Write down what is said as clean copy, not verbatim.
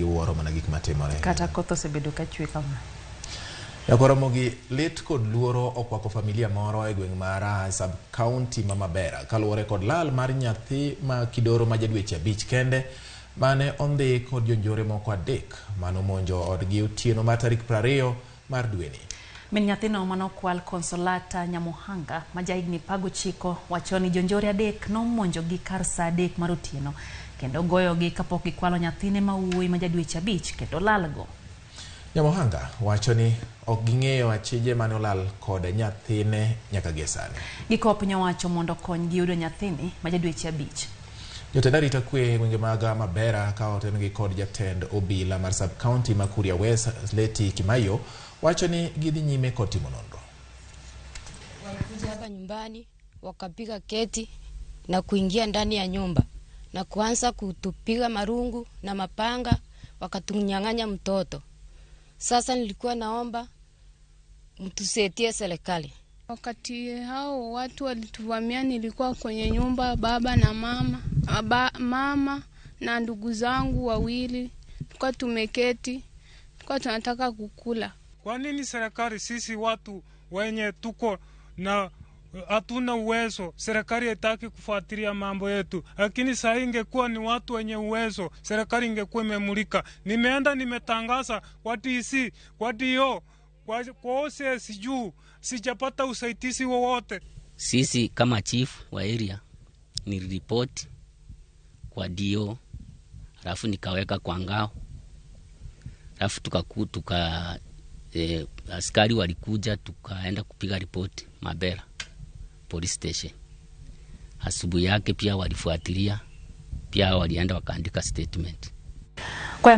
Giwuoro mana gik matimore. Kata koth osebedo ka chwe kama. Nyakwaramogi lit kod luoro okwako familia moro e gweng' mar sub county ma Mabera kaluwore kod lal mar nyathi ma kidoro ma jadweche 5 kende mane ondhi kod jonjore moko 3 manomonjo odgi otieno mar tarik 20 mar dweni. Min nyathino manokwal Consolata Nyamuhanga ma jahigni 19 wacho ni jonjore 3 nomonjogi kar saa 3 mar otieno kendo goyogi kapok gikwalo nyathine ma wuoyi ma jadweche 5 kendo lalgo. Nyamuhanga wacho ni ok ging'eyo achije mane olal kod nyathine nyaka gie sani. Gikwayo piny owacho mondo okonygi yudo nyathini ma jadweche 5. Jotend arita kwe e gwenge mag Mabera ka otengi kod jatend obila mar sub county ma Kuria West Leti Kimayo wacho ni gidhi nyime kod timo nonro. Walikuja hapa nyumbani wakapiga keti na kuingia ndani ya nyumba na kuanza kutupiga marungu na mapanga, wakatunyang'anya mtoto. Sasa nilikuwa naomba mtusaidie serikali. Wakati hao watu walituvamia nilikuwa kwenye nyumba, baba na mama, mama na ndugu zangu wawili. Tulikuwa tumeketi, tulikuwa tunataka kukula. Kwa nini serikali sisi watu wenye tuko na hatuna uwezo, serikali haitaki kufuatilia mambo yetu? Lakini saa hii ingekuwa ni watu wenye uwezo, serikali ingekuwa imemulika. Nimeenda nimetangaza kwa DC, kwa DO, kwa OCS juu, sijapata usaidizi wowote. Sisi kama chief wa area niliripoti kwa DO, alafu nikaweka kwa ngao. Alafu askari walikuja, tukaenda kupiga ripoti Mabera police station. Asubuhi yake pia walifuatilia, pia walienda wakaandika statement. Kwa